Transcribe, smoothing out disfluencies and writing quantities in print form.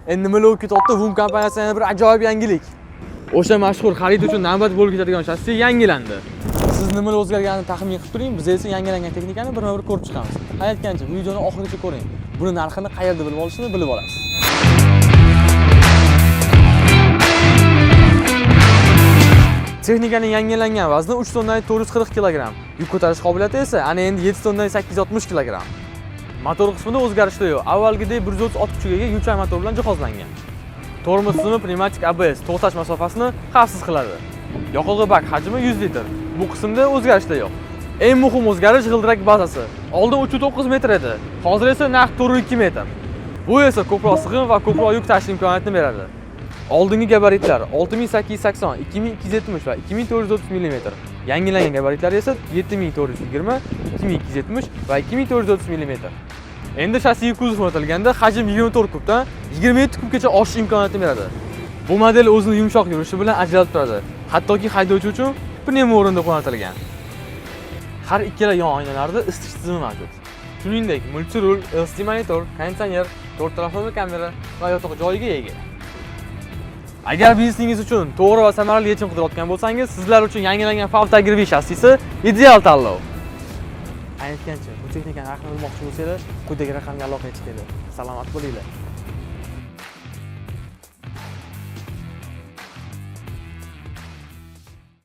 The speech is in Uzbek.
Endi nima bo'lib ketyapti? VUM kompaniyasi yana bir ajoyib yangilik. O'sha mashhur xarid uchun navbat bo'lib ketadigan shassi yangilandi. Siz nima o'zgarganini taxmin qilib turing, biz esa yangilangan texnikani birma-bir ko'rib chiqamiz. Aytgancha, bu videoni oxirigacha ko'ring. Buni narxini qayerda bilib olishini bilib olasiz. Texnikaning yangilangan vazni 3 tonna 440 kg. Yuk ko'tarish qobiliyati esa ana endi 7 tonna 860 kg. Motor qismida o'zgarishlar yo'q. Avvalgidek 130 ot kuchiga ega Yuchai motor bilan jihozlangan. Tormoz tizimi pnevmatik ABS to'xtash masofasini xavfsiz qiladi. Yoqilg'i bak hajmi 100 litr. Bu qismda o'zgarishlar yo'q. Eng muhim o'zgarish g'ildirak bazasi. Oldin 3.9 metr edi. Hozir esa naq 4.2 metr. Bu esa ko'proq sig'im va ko'proq yuk tashish imkoniyatini beradi. Oldingi gabaritlar 6880, 2270 va 2430 mm. Yangilangan gabaritlar esa 7420, 2270 va 2430 mm. Endi shassi kuzov o'rnatilganda hajm 24 kubdan 27 kubgacha oshish imkoniyatini beradi. Bu model o'zini yumshoq yurishi bilan ajralib turadi. Hattoki haydovchi uchun pnevmo o'rindiq o'rnatilgan. Har ikkala yon oynalarda isitish tizimi mavjud. Shuningdek, multirul, LCD monitor, konditsioner, to'rt taraflama kamera va yotoq joyiga ega. Agar biznesingiz uchun to'g'ri va samarali yechim qidirayotgan bo'lsangiz, sizlar uchun yangilangan FAW Tiger V shassisi ideal tanlov. Aytgancha, bu texnikani narxini bilmoqchi bo'lsanglar, quyidagi raqamga aloqaga chiqinglar. Salomat bo'linglar.